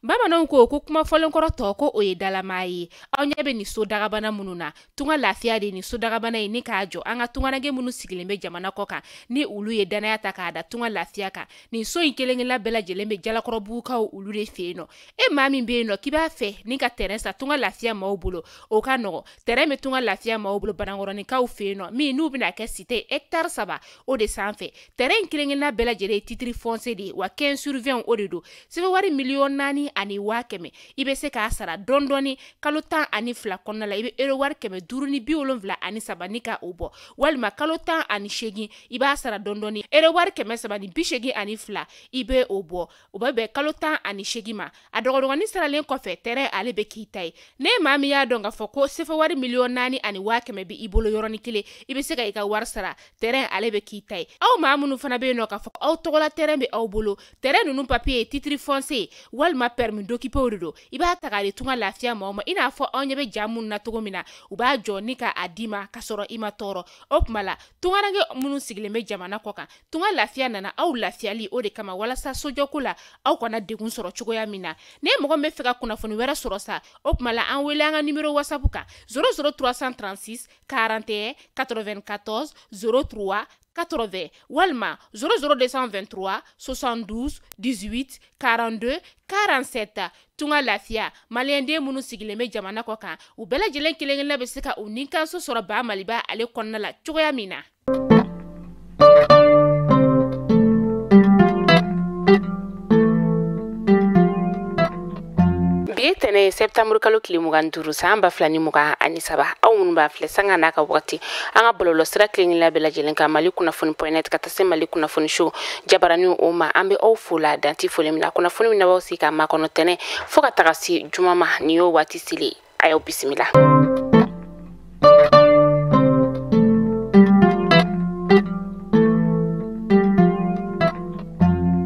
Bamananw ko ko kuma fɔlenkɔrɔ tɔ ko o ye dalamaa ye. Aw ɲɛ bɛ nin so dagabana minnu na, Tunga Lafiya de nin so dagabana ye ni k'a jɔ an ka tungaranke minnu sigilen bɛ jamana kɔ kan, ni olu ye danaya ta k'a da Tunga Lafiya kan. Nin so in kelen-kelenna bɛɛ lajɛlen bɛ Jalakɔrɔbugukaw olu de fɛ yen nɔ. E maa min bɛ yen nɔ k'i b'a fɛ ni ka terrain san Tunga Lafiya maaw bolo, o ka nɔgɔ. Terrain bɛ Tunga Lafiya maaw bolo Banankɔrɔninkaw fɛ yen nɔ, min n'u bɛna kɛ cité hectare 3 o de sanfɛ. Terrain in kelen-kelenna bɛɛ lajɛlen ye titre foncier de ye, wa 15 sur 20 o de don. Sɛbɛn wari 4,100,000, i bɛ se k'a sara dɔɔni dɔɔni kalo 12 kɔnɔna la. I bɛ euro wari 573 ni ka o bɔ, walima kalo 18 i b'a sara dɔɔni dɔɔni euro wari 382 i bɛ o bɔ. O bɛ bɛn kalo 18 ma. A dɔgɔdɔgɔnin saralen kɔfɛ, terrain ale bɛ k'i ta ye. Ne maa min y'a dɔn k'a fɔ ko sefa wari 4,100,000 bɛ i bolo yɔrɔnin kelen, i bɛ se ka i ka wari sara, terrain ale bɛ k'i ta ye. Aw maa minnu fana bɛ yen nɔ k'a fɔ aw tɔgɔla terrain bɛ aw bolo, terrain ninnu papier ye titre foncier walima permis d'occuper de don, i b'a ta k'a di Tunga Lafiya maaw ma. I n'a fɔ anw ɲɛ bɛ ja minnu na cogo min na, u b'a jɔ ni k'a d'i ma k'a sɔrɔ i ma tɔɔrɔ. O tuma la tungaranke minnu sigilen bɛ jamana kɔ kan, Tunga Lafiya nana aw lafiyali o de kama, walasa sojɔko la aw kana degun sɔrɔ cogoya min na. Ne mɔgɔ min bɛ fɛ ka kunnafoni wɛrɛ sɔrɔ sa, o tuma la an wele an ka numéro WhatsApp kan 00 336 41 94 03 80 walima 00 223 72 18 42 47. Tunga Lafiya, maliyɛnden minnu sigilen bɛ jamana kɔ kan, u bɛɛ lajɛlen kelen-kelenna bɛ se ka u nikanso sɔrɔ Ba Maliba ale kɔnɔna la cogoya min na. Bi ye tɛnɛ ye, septembre kalo tile 25 san 2023. Aw minnu b'a filɛ sanga n'a ka wagati, an ka bɔlɔlɔsira kelen-kelenna bɛɛ lajɛlen kan, Mali kunnafoni point net ka taa se Mali kunnafoni show jabarani o ma, an bɛ aw fo la danti foli min na. Kunnafoni min na b'aw sigi ka makɔnɔ tɛnɛ fo ka taga se juma ma, nin y'o waati selen. A y'aw bisimila.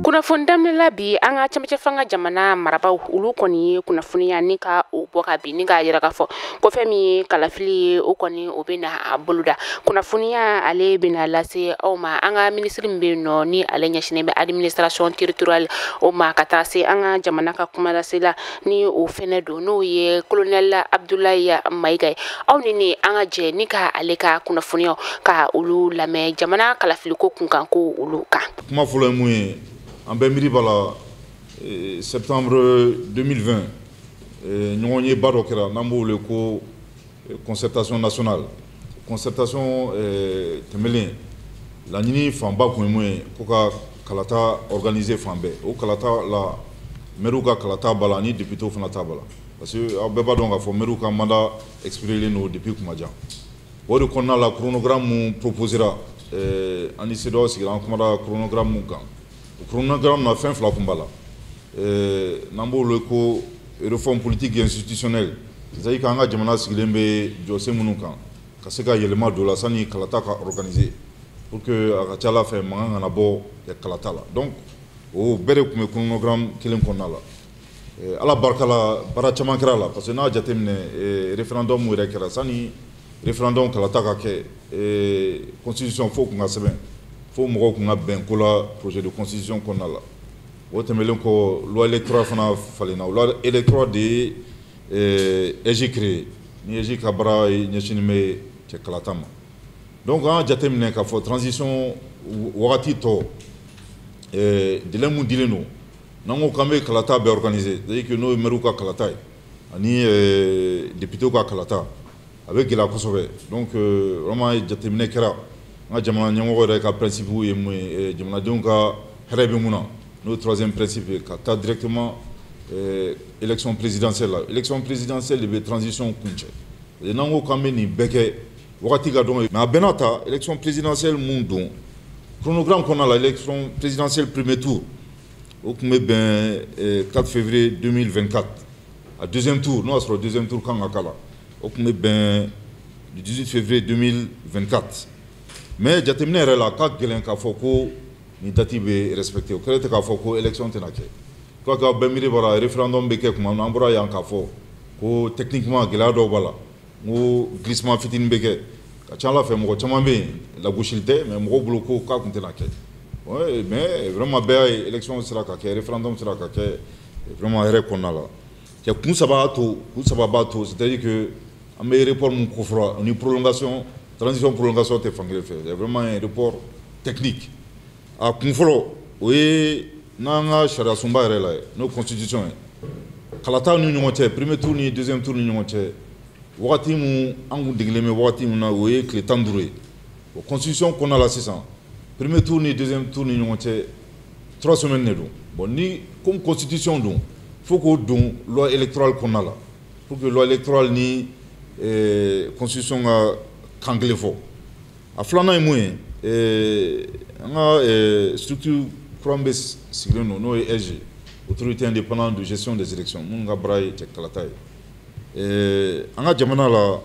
Kunnafoni daminɛ la bi, an ka cɛmancɛ fanga jamana marabaw olu kɔni ye kunnafoniya ni ka o bɔ ka bin ni k'a yira k'a fɔ ko fɛn min ye kalafili ye, o kɔni o bɛ na a boloda. Kunnafoniya ale bɛna lase aw ma an ka minisiri min bɛ yen nɔ ni ale ɲɛsinnen bɛ administration territoriale o ma, ka taa se an ka jamana ka kumalasela ni o fɛnɛ don, n'o ye colonel Abdoulaye Mayiga ye. Aw ni ne an ka jɛ ni ka ale ka kunnafoniyaw ka olu lamɛn jamana kalafiliko kunkan ko olu kan. Kuma fɔlɔ ye mun ye, an bɛɛ miiri b'a la septembre 2020 ɲɔgɔn ye ba dɔ kɛra n'an b'o wele ko concertation nationale. Concertation tɛmɛlen, laɲini fanba kun ye mun ye, ko ka kalata organiser fan bɛɛ. O kalata la, maires ka kalata b'a la ani députés fana ta b'a la, parce que aw bɛɛ b'a dɔn k'a fɔ maires ka mandat expiré don depuis kuma jan. O de kɔnɔna la, chronogramme mun proposera, an ni CEDEAO sigira, an kumana chronogramme mun kan. O chronogramme na, fɛn fila kun b'a la, n'an b'o wele ko réforme politique et institutionnelle, c'est-à-dire k'an ka jamana sigilen bɛ jɔsen minnu kan, ka se ka yɛlɛma don o la sani kalata ka organiser, pour que a ka ca ala fɛ mankan kana bɔ kalata la. Donc o bɛɛ de tun bɛ chronogramme kelen kɔnɔna la. Ala barika la, baara caman kɛra la, parce que n'a jateminɛ, référendum yɛrɛ kɛra. Sani référendum kalata ka kɛ, constitution fo kun ka sɛbɛn, fo mɔgɔw kun ka bɛn ko la projet de constitution kɔnɔna la. O tɛmɛnen kɔ, loi électorale fana falenna. Loi électorale de ye AIGE créé, ni AIGE ka baara ɲɛsinnen bɛ cɛ kalata ma. Donc an y'a jateminɛ k'a fɔ transition wagati tɔ, délai mun dilen don, n'an ko k'an bɛ kalata bɛɛ organiser, c'est à dire que n'o ye maires ka kalata ye ani députés ka kalata, a bɛ gɛlɛya kosɛbɛ. Donc vraiment jateminɛ kɛra, an ka jamana ɲɛmɔgɔ yɛrɛ ka principe ye mun ye, jamanadenw ka hɛrɛ bɛ mun na, n'o ye troisième principe ye, ka taa directement élection présidentielle la. Élection présidentielle de bɛ transition kuncɛ. N'an ko k'an bɛ nin bɛɛ kɛ, wagati ka dɔgɔ. Mais a bɛɛ n'a ta, élection présidentielle mun don chronogramme kɔnɔna la, élection présidentielle premier tour o tun bɛ bɛn 4 février 2024. A deuxième tour, n'o y'a sɔrɔ deuxième tour kan ka k'a la, o tun bɛ bɛn le 18 février 2024. Mais jateminɛ yɛrɛ la, a ka gɛlɛn k'a fɔ ko nin date bɛ respecté. O kɛlen tɛ k'a fɔ ko élection tɛna kɛ. Je crois que aw bɛɛ miiri b'a la, référendum bɛ kɛ tuma min na, an bɔra yan k'a fɔ ko techniquement gɛlɛya dɔw b'a la, n ko glissement fitinin bɛ kɛ. Ka ca ala fɛ, mɔgɔ caman bɛ yen, lagosili tɛ, mais mɔgɔw bolo ko k'a tun tɛna kɛ. Mais vraiment bɛɛ y'a ye, élection sera ka kɛ, référendum sera ka kɛ. vraiment hɛrɛ kɔnɔna la. Cɛ kun saba b'a to, c'est-à-dire que an bɛ report mun kofɔra ni prolongation, transition prolongation tɛ fankelen fɛ, c'est vraiment un report technique. A kun fɔlɔ, o ye n'an ka sariya sunba yɛrɛ la ye, n'o constitution ye, kalataw ni ɲɔgɔn cɛ, premier tour ni deuxième tour ni ɲɔgɔn cɛ, wagati mun an kun degelen bɛ wagati min na, o ye tile 15 ye. O constitution kɔnɔna la sisan, premier tour ni deuxième tour ni ɲɔgɔn cɛ, 3 semaines de don. Bon, ni comme constitution don, faut k'o don loi électorale kɔnɔna la pour que loi électorale ni constitution ka kan kelen fɔ. A filanan ye mun ye, an ka structure kura min bɛ sigilen don, n'o ye AIGE, autorité indépendante de gestion des élections, minnu ka baara ye cɛ kalata ye. An ka jamana la,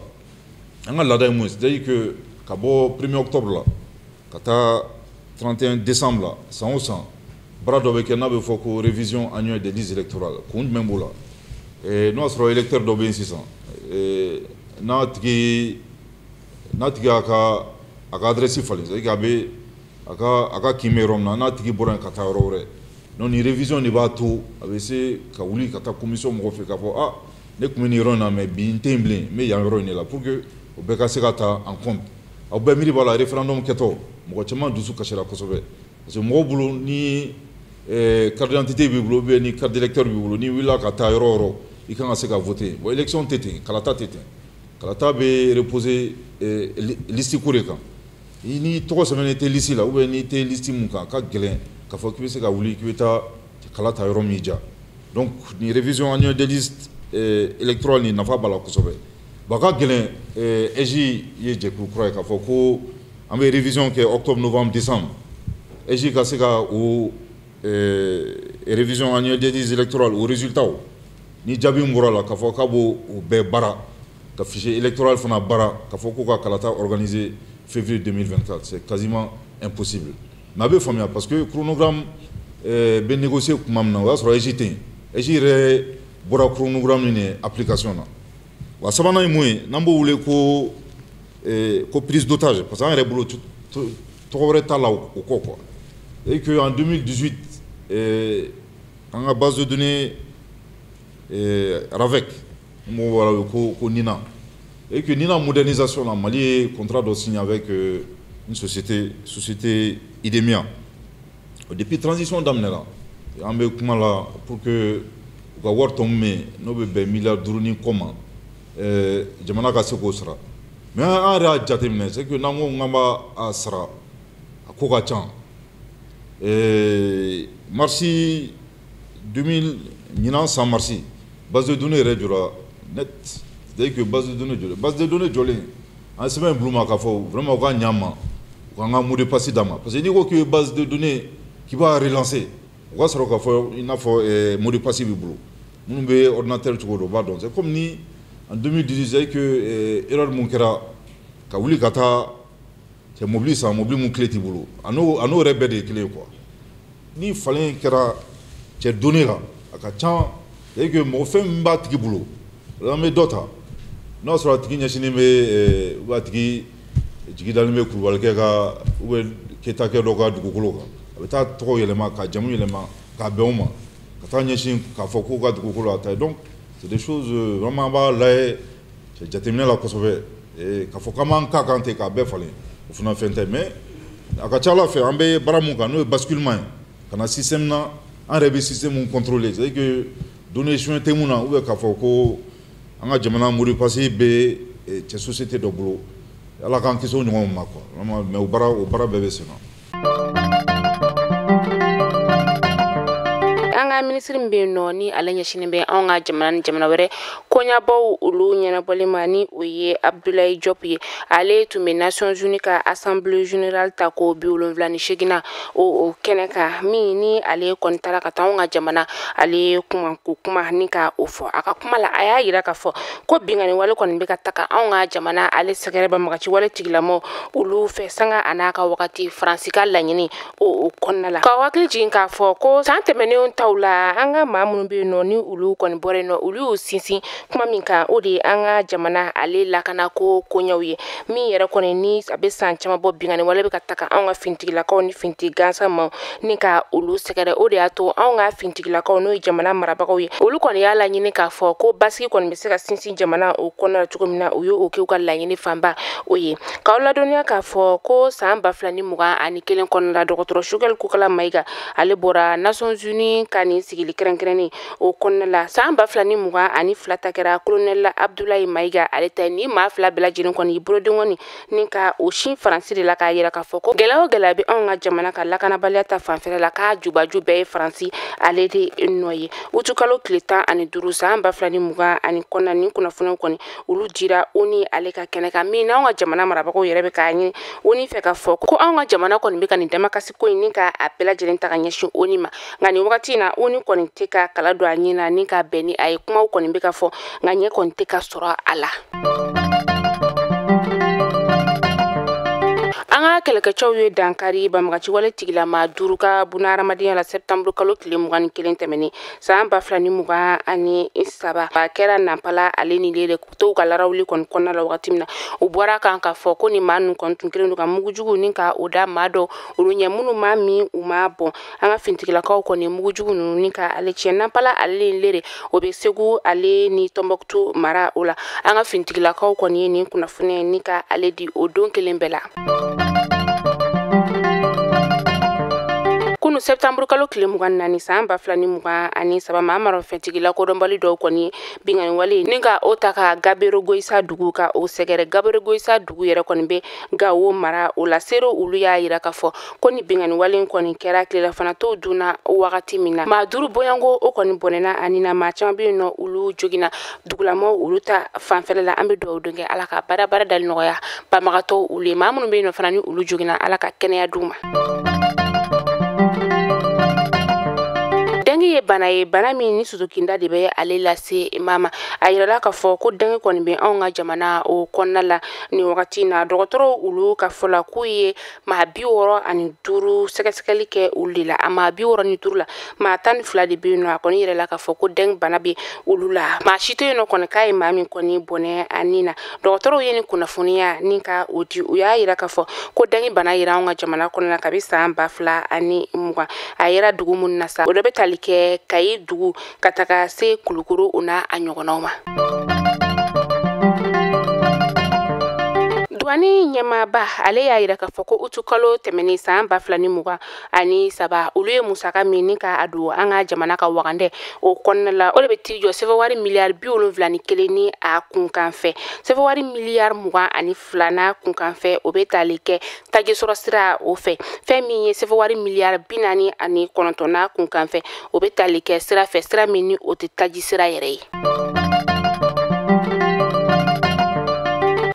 an ka laada ye mun ye, c'est-à-dire que ka bɔ 1er octobre la ka taa 31 décembre la, san o san baara dɔ bɛ kɛ n'a bɛ fɔ ko révision annuelle des listes électorales. Kun jumɛn b'o la? N'o y'a sɔrɔ électeur dɔ bɛ yen sisan, n'a tigi y'a ka a ka adresse falen, c'est-à-dire a bɛ a ka kin bɛ yɔrɔ min na, n'a tigi bɔra yen ka taa yɔrɔ wɛrɛ, donc nin révision de b'a to a bɛ se ka wuli ka taa commission mɔgɔ fɛ k'a fɔ ah, ne tun bɛ nin yɔrɔ in na, mais bi n tɛ yen bilen, n bɛ yan yɔrɔ in de la, pour que o bɛɛ ka se ka ta en compte. Aw bɛɛ miiri b'a la, référendum kɛtɔ, mɔgɔ caman dusu kasira kosɛbɛ, parce que mɔgɔw bolo ni carte d'identité b'i bolo ou bien ni carte d'électeur b'i bolo, n'i wulila ka taa yɔrɔ o yɔrɔ, i kan ka se ka voter. Bon, élection tɛ ten, kalata tɛ ten. Kalata bɛ reposer liste ko de kan. Ni tɔgɔ sɛbɛnnen tɛ liste la ou bien n'i tɛ liste mun kan, a ka gɛlɛn k'a fɔ k'i bɛ se ka wuli k'i bɛ taa kala ta yɔrɔ min diya. Donc nin révision annuelle des listes électorales nin nafa b'a la kosɛbɛ. Bon, a ka gɛlɛn, AIGE ye jɛkulu kura ye, k'a fɔ ko an bɛ révision kɛ octobre, novembre, décembre, AIGE ka se ka o révision annuelle des listes électorales o résultat ni jaabi min bɔra la, k'a fɔ k'a b'o bɛɛ baara, ka fichier électoral fana baara, k'a fɔ k'u ka kalata organiser février 2024, c'est quasiment impossible. Mais a bɛ faamuya, parce que chronogramme bɛ négocier tuma min na, o y'a sɔrɔ AIGE tɛ yen. AIGE yɛrɛ bɔra chronogramme nin application na. Wa sabanan ye mun ye, n'an b'o wele ko prise d'otage, parce que an yɛrɛ bolo tɔgɔ wɛrɛ t'a la o kɔ quoi. Et que en 2018, an ka base de données RAVEC, mɔgɔw b'a wele ko NINA, et que NINA modernisation la, Mali ye contrat dɔ signé avec une société IDEMIA. Depuis transition daminɛna, an bɛ kuma la pour que u ka wari tɔ min bɛ yen, n'o bɛ bɛn miliyari 5 ni kɔ ma, jamana ka se k'o sara. Mais an yɛrɛ y'a jateminɛ, c'est que n'an ko k'an b'a sara, a ko ka ca. Marsi 2000, ɲinan san marsi, base de données yɛrɛ jɔra net, c'est-à-dire que base de données jɔlen, base de données jɔlen, an sɛbɛn bul'u ma k'a fɔ vraiment u ka ɲɛ an ma, u k'an ka mot de passe d'an ma, parce que n'i ko k'i bɛ base de données k'i b'a relancer, o ka sɔrɔ k'a fɔ i n'a fɔ mot de passe b'i bolo. Minnu bɛ ordinateur cogo dɔn, u b'a dɔn. C'est comme ni en 2018, c'est que erreur mun kɛra ka wuli ka taa cɛ mobili san, mobili mun clé t'i bolo, a n'o yɛrɛ bɛɛ de ye kelen ye quoi. Ni falen kɛra cɛ données la, a ka ca, c'est que mɔgɔ fɛn min b'a tigi bolo, an bɛ dɔ ta, n'a y'a sɔrɔ a tigi ɲɛsinnen bɛ, ou a tigi jigi dalen bɛ kulubalikɛ ka ou bien ketakɛ dɔ ka dugukolo kan, a bɛ taa tɔgɔ yɛlɛma, ka jamu yɛlɛma, k'a bɛn o ma, ka taa ɲɛsin k'a fɔ k'u ka dugukolo a ta ye. Donc c'est des choses vraiment an b'a lajɛ jateminɛ la kosɛbɛ, k'a fɔ k'an b'an ka kan ten k'a bɛɛ falen, o fana fɛn tɛ. Mais a ka ca ala fɛ, an bɛ baara mun kan, n'o ye basculement ye ka na système na, an yɛrɛ bɛ système mun contrôler, c'est à dire que données sonya tɛ mun na, ou bien k'a fɔ ko an ka jamana mot de passe bɛ cɛ société dɔ bolo, Ala k'an kisi o ɲɔgɔn ma quoi. Vraiment, mais o baara bɛɛ bɛ sen na. An ka minisiri min bɛ yen nɔ, ni ale ɲɛsinnen bɛ anw ka jamana ni jamana wɛrɛ koɲabaw olu ɲɛnabɔli ma, ni o ye Abdoulaye Diop ye, ale tun bɛ Nations Unies ka Assemblée générale ta ko 78nan o kɛnɛ kan, min ni ale kɔni taara ka taa anw ka jamana ale kuma ko kuma ni ka o fɔ. A ka kuma la, a y'a yira k'a fɔ ko binkanni wale kɔni bɛ ka taga anw ka jamana ale sɛgɛrɛ banbagaci wale tigilamɔgɔw olu fɛ sanga a n'a ka wagati Faransi ka laɲini o kɔnɔna la. Ka hakili jigin k'a fɔ ko san tɛmɛnenw taw la, la, an ka maa minnu bɛ yen nɔ ni olu kɔni bɔra yen nɔ, olu y'u sinsin kuma min kan, o de ye an ka jamana ale lakana ko koɲɛw ye, min yɛrɛ kɔni ni a bɛ san caman bɔ, binkanni wale bɛ ka taga anw ka finitigilakaw ni finitigi gansan ma ni ka olu sɛgɛrɛ. O de y'a to anw ka finitigilakaw, n'o ye jamana marabagaw ye, olu kɔni y'a laɲini k'a fɔ ko basigi kɔni bɛ se ka sinsin jamana o kɔnɔna la cogo min na. U y'o kɛ u ka laɲini fanba o ye. K'aw ladɔnniya k'a fɔ ko san 2021 kɔnɔna la, dɔgɔtɔrɔ Choguel Kokalla Maïga ale bɔra Nations Unies ka nin sigili kɛrɛnkɛrɛnnen o kɔnɔna la. San 2022 ta kɛra colonel Abdoulaye Maïga ale ta ye. Ni maa fila bɛɛ lajɛlen kɔni bolodenkɔni ni ka o sin Faransi de la, k'a yira k'a fɔ ko gɛlɛya o gɛlɛya bɛ anw ka jamana ka lakanabaliya ta fanfɛla la, k'a jubaju bɛɛ ye Faransi ale de nɔ ye. Utukalo tile 15 san 2020 ni kunnafoniw kɔni olu dira ONU ale ka kɛnɛ kan, min n'anw ka jamana marabagaw yɛrɛ bɛ k'a ɲini ONU fɛ k'a fɔ ko anw ka jamana kɔni bɛ ka nin damakasi ko in ni ka a bɛɛ lajɛlen ta ka ɲɛsin ONU ma. Nka nin wagati in na, ONU kɔni tɛ ka kala don a ɲin na ni ka bɛn ni a ye. Kumaw kɔni bɛ ka fɔ, nka ɲɛ kɔni tɛ ka sɔrɔ a la. An ka kɛlɛkɛcɛw ye dankari banbagaci wale tigilama 5 ka bunahadamadenya la septembre kalo tile 21 tɛmɛnen san 2023. A kɛra Nanpala ale ni Lele tow ka larawuli kɔni kɔnɔna la. Wagati min na u bɔra kan k'a fɔ ko nin maa ninnu kɔni tun kɛlen don ka mugujugu ni ka o da maa dɔw olu ɲɛ, minnu maa min u ma bɔn. An ka finitigilakaw kɔni mugujugu ninnu ni ka ale tiɲɛ. Nanpala ale ni Lele, o bɛ Segu ale ni Tɔnbɔkutu mara o la. An ka finitigilakaw kɔni ye nin kunnafoniya ni ka ale di o don kelen bɛɛ la. Kunu septembre kalo tile 24 san 2023, maa marafɛntigi lakodɔnbali dɔw kɔni binkanni wale ni ka o ta ka Gabero Goyisa dugu ka o sɛgɛrɛ. Gabero Goyisa dugu yɛrɛ kɔni bɛ Gawo mara o la. Seerew olu y'a yira k'a fɔ ko ni binkanni wale kɔni kɛra tilelafana tɔw dunna wagati min na, maa 5 bɔɲɔgɔnko o kɔni bɔnɛna ani na, maa caman bɛ yen nɔ olu joginna. Dugulamaw olu ta fanfɛla la, an bɛ dugawu don kɛ Ala ka baara baara dali nɔgɔya banbagatɔw olu ye. Maa minnu bɛ yen nɔ fana ni olu joginna, Ala ka kɛnɛya d'u ma. Dengue ye bana ye, bana min ni sosokinda de bɛ ale lase maa ma. A yirala k'a fɔ ko dengue kɔni bɛ anw ka jamana o kɔnɔna la nin wagati in na. Dɔgɔtɔrɔw olu ka fɔ la k'u ye maa 65 sɛgɛsɛgɛli kɛ olu de la. A maa 65 la, maa 12 de bɛ yen nɔ a kɔni yirala k'a fɔ ko dengue bana bɛ olu la. Maa si tɛ yen nɔ kɔni k'a ye maa min kɔni bɔnɛ a ni na. Dɔgɔtɔrɔw ye nin kunnafoniya ni ka o di. U y'a yira k'a fɔ ko dengue bana yira anw ka jamana kɔnɔna la kabi san 2020. A yera dugu minnu na sa, o dɔ bɛ tali kɛ Kayi dugu ka taga se Kulukoro o n'a a ɲɔgɔnnaw ma. Douane ɲɛmaaba ale y'a yira k'a fɔ ko utukalo tɛmɛnen san 2023, olu ye musaka min ni ka a don an ka jamana ka wagandɛ o kɔnɔna la, o de bɛ t'i jɔ sefawari miliyari 71 ni a kunkan fɛ. Sefawari miliyari 22 n'a kunkan fɛ, o bɛ tali kɛ taji sɔrɔ sira o fɛ. Fɛn min ye sefawari miliyari 49 n'a kunkan fɛ, o bɛ tali kɛ sira fɛ, sira min ni o tɛ taji sira yɛrɛ ye.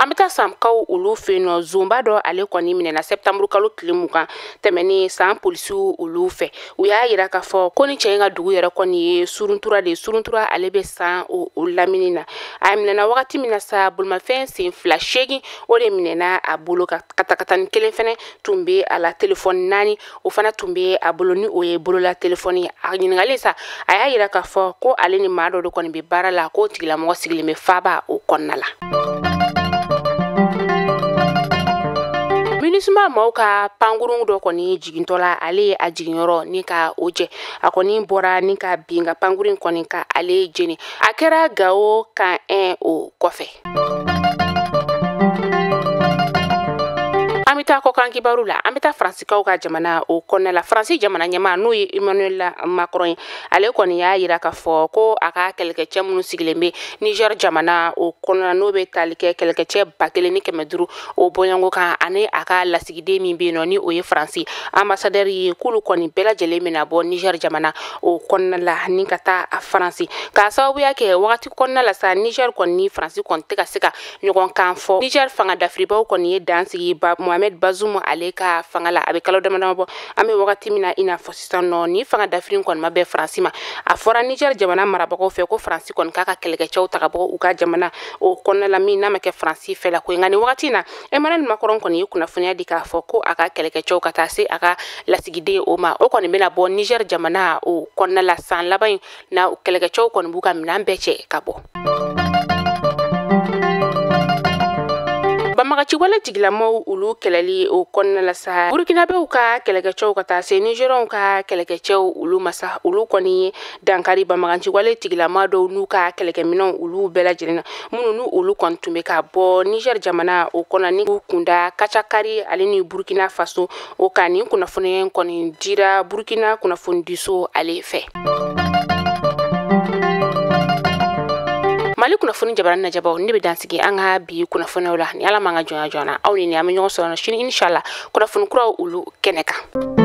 An bɛ taa Sankaw olu fɛ yen nɔ, zonba dɔ ale kɔni minɛna septembre kalo tile 20 tɛmɛnen san polisiw olu fɛ. U y'a yira k'a fɔ ko ni cɛ in ka dugu yɛrɛ kɔni ye Suruntura de ye. Suruntura ale bɛ san o lamini na. A minɛna wagati min na sa, bolimafɛn sen fila 8 o de minɛna a bolo, ka katakatani kelen fɛnɛ tun bɛ a la, telefɔni 4 o fana tun bɛ a bolo, ni o ye bolola telefɔni. A ɲininkalen sa, a y'a yira k'a fɔ ko ale ni maa dɔ de kɔni bɛ baara la, k'o tigilamɔgɔ sigilen bɛ faaba o kɔnɔna la. MINUSMA maaw ka pankurun dɔ kɔni jigintɔ la, ale ye a jiginyɔrɔ ni ka o jɛ. A kɔni bɔra ni ka bin ka pankurun kɔni ka ale jeni. A kɛra Gawo kan o kɔfɛ. An bɛ taa kɔkan kibaru la. An bɛ taa Faransikaw ka jamana o kɔnɔna la. Faransi jamana ɲɛmaa n'o ye Emmanuel Macron ye, ale kɔni y'a yira k'a fɔ ko a ka kɛlɛkɛcɛ minnu sigilen bɛ Niger jamana o kɔnɔna, n'o bɛ tali kɛ kɛlɛkɛcɛ 1500 o bɔɲɔgɔnko kan, ani a ka lasigiden min bɛ yen nɔ ni o ye Faransi ambassadeur ye, k'olu kɔni bɛɛ lajɛlen bɛna bɔ Niger jamana o kɔnɔna la ni ka taa Faransi. K'a sababuya kɛ wagati kɔnɔna la sa, Niger kɔni ni Faransi kɔni tɛ ka se ka ɲɔgɔn kan fɔ. Niger fanga dafiribaw kɔni ye dan sigi Mohamed Bazoum Bazoum ale ka fanga la a bɛ kalo dama dama bɔ. An bɛ wagati min na i n'a fɔ sisan nɔ, ni fanga dafiri kɔni ma bɛn Faransi ma. A fɔra Niger jamana marabagaw fɛ ko Faransi kɔni k'a ka kɛlɛkɛcɛw ta ka bɔ u ka jamana o kɔnɔna la, min n'a ma kɛ Faransi fɛ la ko ye. Nka nin wagati in na, Emmanuel Macron kɔni ye kunnafoniya di k'a fɔ ko a ka kɛlɛkɛcɛw ka taa se a ka lasigiden o ma, o kɔni bɛna bɔ Niger jamana o kɔnɔna la san laban in na. Kɛlɛkɛcɛw kɔni b'u ka minɛn bɛɛ cɛ ka bɔ. Banbagaciwale tigilamaw olu kɛlɛli o kɔnɔna la sa, Burukinabew ka kɛlɛkɛcɛw ka taa se Nigérianw ka kɛlɛkɛcɛw olu ma sa, olu kɔni ye dankari banbagaciwale tigilama dɔw n'u ka kɛlɛkɛminɛnw olu bɛɛ lajɛlen na, minnu n'u olu kɔni tun bɛ ka bɔ Niger jamana o kɔnɔ ni k'u kunda Kacakari ale ni Burkina Faso o kan. Nin kunnafoniya kɔni dira Burkina kunnafonidiso ale fɛ. Mali kunnafoni jabarani lajɛbaw, ne bɛ dansigi an ka bi kunnafoniyaw la. Ni Ala m'an ka jɔnya joona, aw ni an bɛ ɲɔgɔn sɔrɔ sini inshallah kunnafoni kuraw olu kɛnɛ kan.